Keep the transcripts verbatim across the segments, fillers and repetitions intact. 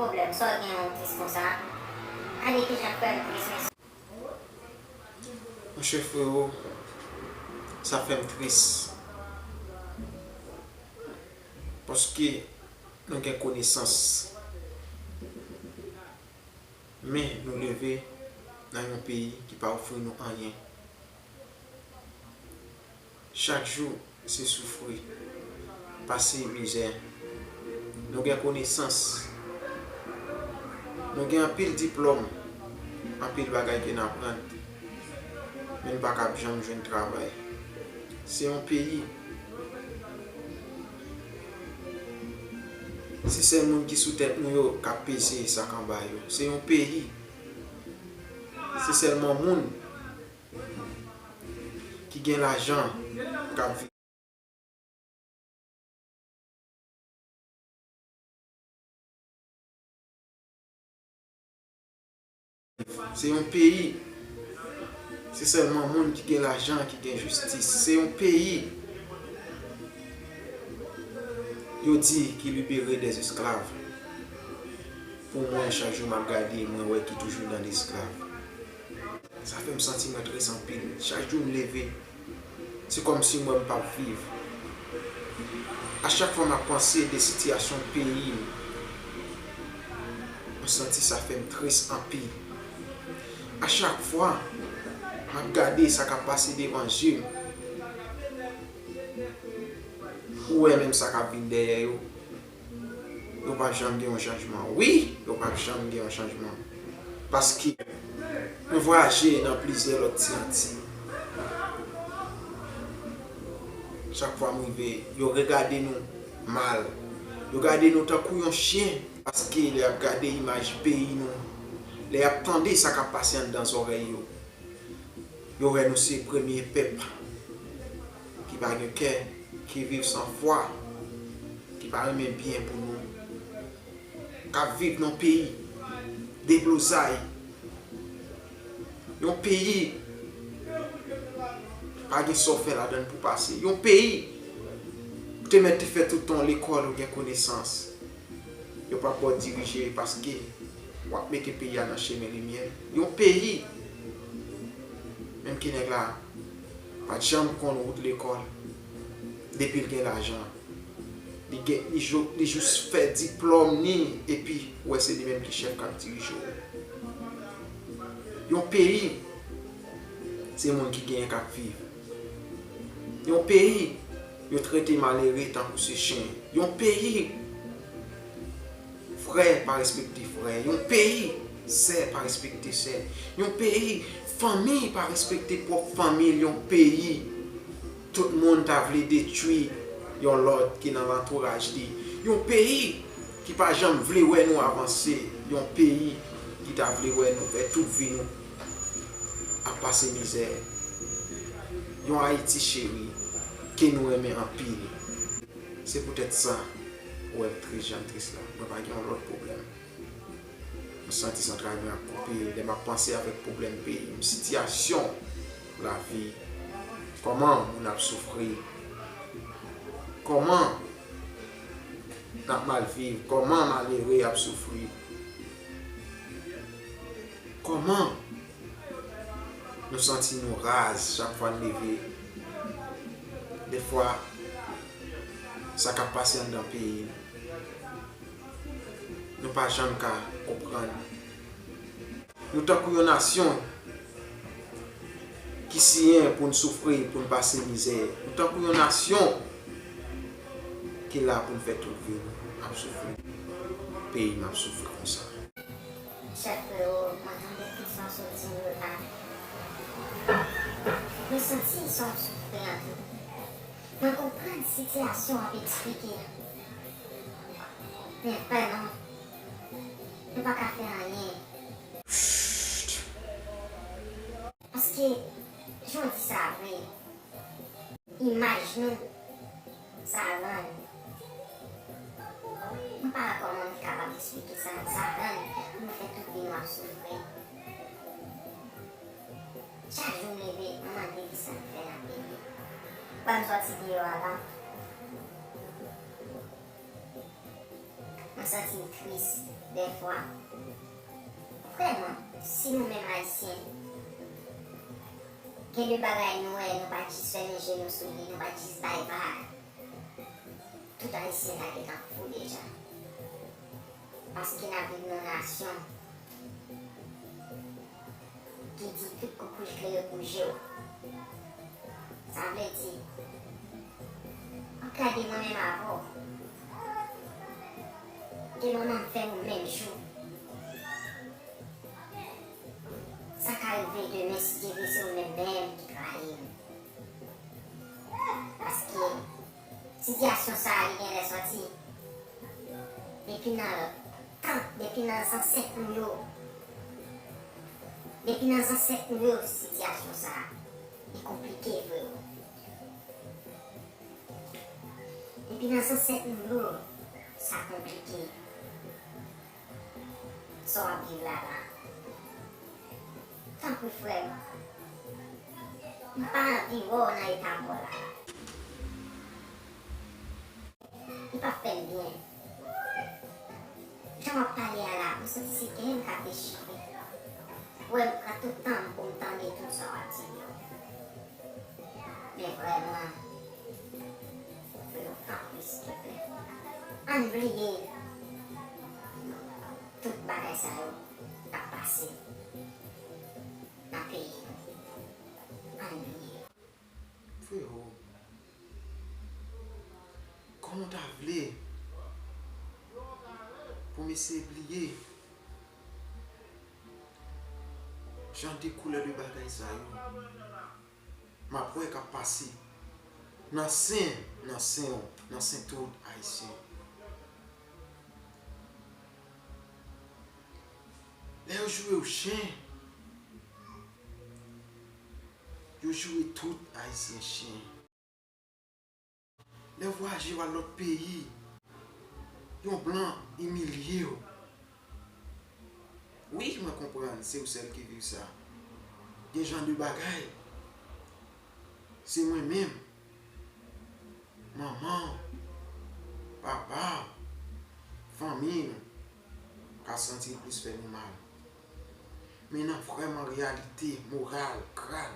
Pwoblèm, sa w gen yon tris konsa? Gade kijan frè m tris, mesye. Monchè frewo, sa fè m tris. Paske nou gen konesans. Men nou leve nan yon peyi ki pa ofri nou anyen. Chak jou, se soufri, pase mizè. Nou gen konesans. Nou gen anpil diplòm, anpil bagay ke n aprann. Men n pa kab janm jwenn travay. Se yon peyi. Se sèl moun ki sou tèt nou yo k ap peze sa k anba yo. Se yon peyi. Se sèlman moun ki gen lajan k ap viv. Se yon peyi. Se sèlman moun ki gen lajan ki gen jistis. Se yon peyi. Yo di ki libere dèz esklav. Pou mwen, chak jou m ap gade, mwen wè ki toujou nan lesklav. Sa fè m santi mwen tris anpil. Chak jou m leve, se kòmsi m wè m p ap viv. A chak fwa m ap panse de sitiyasyon peyi m, mwen santi sa fè m tris anpil. A chak fwa m ap gade sa k ap pase devan je m, ou wè menm sa k ap vin dèyè yo. Yo p ap janm gen yon chanjman. Wi, yo p ap janm gen yon chanjman. Paske mwen vwayaje nan plizyè lòt ti Anti. Chak fwa m rive, yo regade nou mal. Yo gade nou tankou yon chen, paske lè y ap gade imaj peyi nou, lè y ap tande sa k ap pase anndan zòrèy yo, yo wè nou se premye pèp ki pa gen kè, ki viv san fwa, ki pa renmen byen pou nou, k ap viv nan peyi deblozay, yon peyi pa gen sa w fè ladan l pou pase, yon peyi ou te mèt te fè tout tan w lekòl, ou gen konesans. Yo p ap ba w dirije paske w ap mete peyi a nan chemen limyè. Yon peyi, menm ke nèg la pa t janm konn wout lekòl, depi l gen lajan, li gen, li jo-, li jis fè diplòm ni, epi ou wè se li menm ki chèf k ap dirije w. Yon peyi, se moun ki genyen k ap viv. Yon peyi, yo trete malere tankou se chen. Yon peyi, frè pa respekte frè. Yon peyi, sè pa respekte sè. Yon peyi, fanmi pa respekte pwòp fanmi l. Yon peyi, tout moun ta vle detwi yon lòt ki nan lantouraj li. Yon peyi ki pa janm vle wè nou avanse. Yon peyi ki ta vle wè nou fè tout vi nou ap pase mizè. Yon Ayiti cheri ke nou renmen anpil. Se poutèt sa ou wè m tris jan m tris la. Mwen pa gen yon lòt pwoblèm. M santi zantray mwen ap koupe lè m ap panse avèk pwoblèm peyi m, sitiyasyon lavi, kòman moun ap soufri, kòman n ap mal viv, kòman malere ap soufri, kòman nou santi nou raz chak fwa n leve. Dèfwa, sa k ap pase anndan peyi n, nou pa janm ka konprann. Nou tankou yon nasyon ki siyen pou n soufri, pou n pase mizè. Nou tankou yon nasyon ki la pou n fè tout vi n ap soufri. Peyi m ap soufri konsa. Chèf frewo, mwen tande tout sa w sot di m yo la. Mwen santi sa w ap soufri an tou. Mwen konprann sitiyasyon w ap eksplike. Men frè non, nou pa ka fè anyen. Paske, jan w di sa vre, imaj nou, sa rann. Mwen pa wè kòman m kapab eksplike sa, sa rann nou fè tout vi nou ap soufri. Chak jou m leve, m mande kisa m fè nan peyi. Ban m sòti deyò a la. Mwen santi m tris. Dèfwa, vrèman, si nou menm Ayisyen, gen de bagay nou wè, nou pa jis fèmen je nou sou li, nou pa jis bay vag, tout Ayisyen ta gentan fou deja. Paske n ap viv nan yon nasyon ki di tout koukouy klere pou je w. Sa vle di, w ap gade mwen menm avè w. Gen manman m fè m menm jou. Sa ka rive demen, si Dye vle, se ou menm menm ki trayi m. Paske sitiyasyon sa a, li gen lè sòti depi nan tan, depi nan zansèt nou yo. Depi nan zansèt nou yo, sitiyasyon sa a, li konplike vre wi. Depi nan zansèt nou yo, sa konplike. Sa w ap viv la la. Tanpri frè m, m pa anvi wè w nan eta m wè w la la. Li p ap fè m byen. Jan w ap pale a la, m santi se kè m k ap dechire. Ou wè, m pran tout tan m pou m tande tout sa w ap di yo. Men vrèman, frè yo, tanpri, silvouplè, ann bliye tout bagay sa yo k ap pase nan peyi nou. Ann bliye. Frero, kòman w ta vle pou m eseye bliye jan de koulè de bagay sa yo m ap wè k ap pase nan sen, nan sen, nan sen tout Ayisyen. Lè yo joure w chen, yo joure tout Ayisyen chen. Lè w vwayaje w al lòt peyi, yon blan imilye w. Wi, mwen konprann, se ou sèl ki viv sa. Gen jan de bagay, se mwen menm, manman w, papa w, fanmi w ka santi l plis fè nou mal. Men nan vrèman reyalite moral, kran,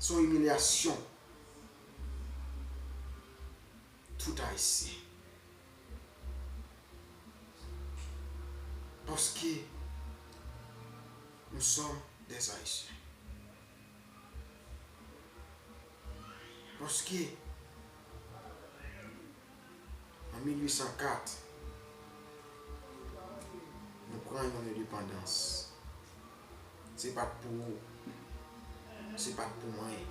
se yon imilyasyon tout Ayisyen. Paske nous sommes des Haïtiens. Paske an mil uit san kat, nou pran yon endepandans. Se pa t pou ou, se pa t pou mwen,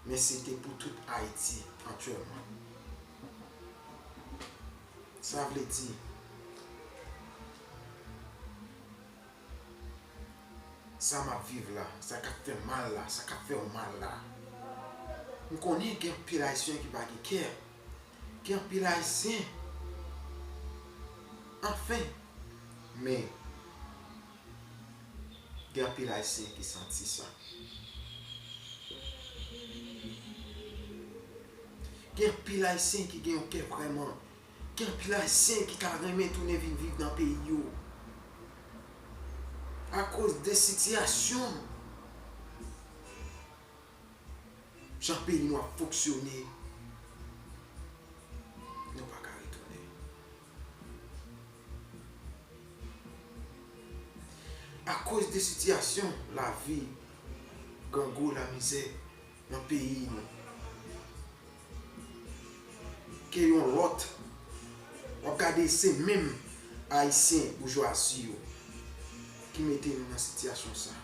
men se te pou tout Ayiti antyèlman. Sa vle di, sa m ap viv la, sa k ap fè m mal la, sa k ap fè w mal la, m konnen gen anpil Ayisyen ki pa gen kè. Gen anpil Ayisyen, anfen, men gen anpil Ayisyen ki santi sa. Gen anpil Ayisyen ki gen yon kè vrèman. Gen anpil Ayisyen ki ta renmen tounen vin viv nan peyi yo. Akoz de sitiyasyon, jan peyi nou ap fonksyone, nou pa ka retounen. Akoz de sitiyasyon lavi, grangou, lamizè nan peyi nou, ke yon lòt, w ap gade se menm Ayisyen boujwazi yo ki mete nou nan sitiyasyon sa.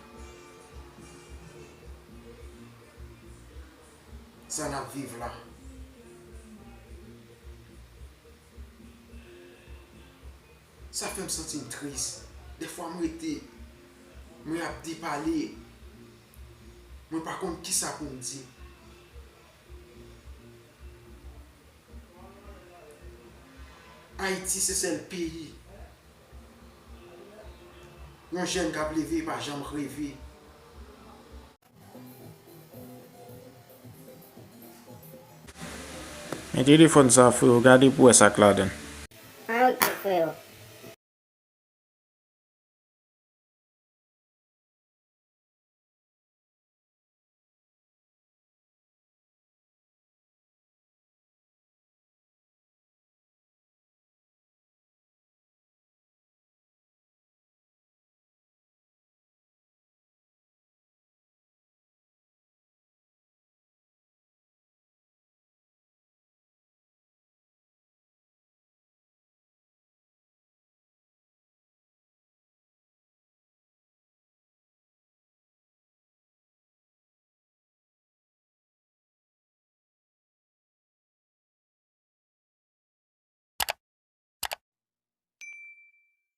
Sa n ap viv la. Sa fè m santi m tris. Dèfwa m rete, mwen ap di pale, mwen pa konn kisa pou m di. Ayiti se sèl peyi yon jèn k ap leve pa janm reve. Telefòn sa, freo, gade pou wè sa k ladan l.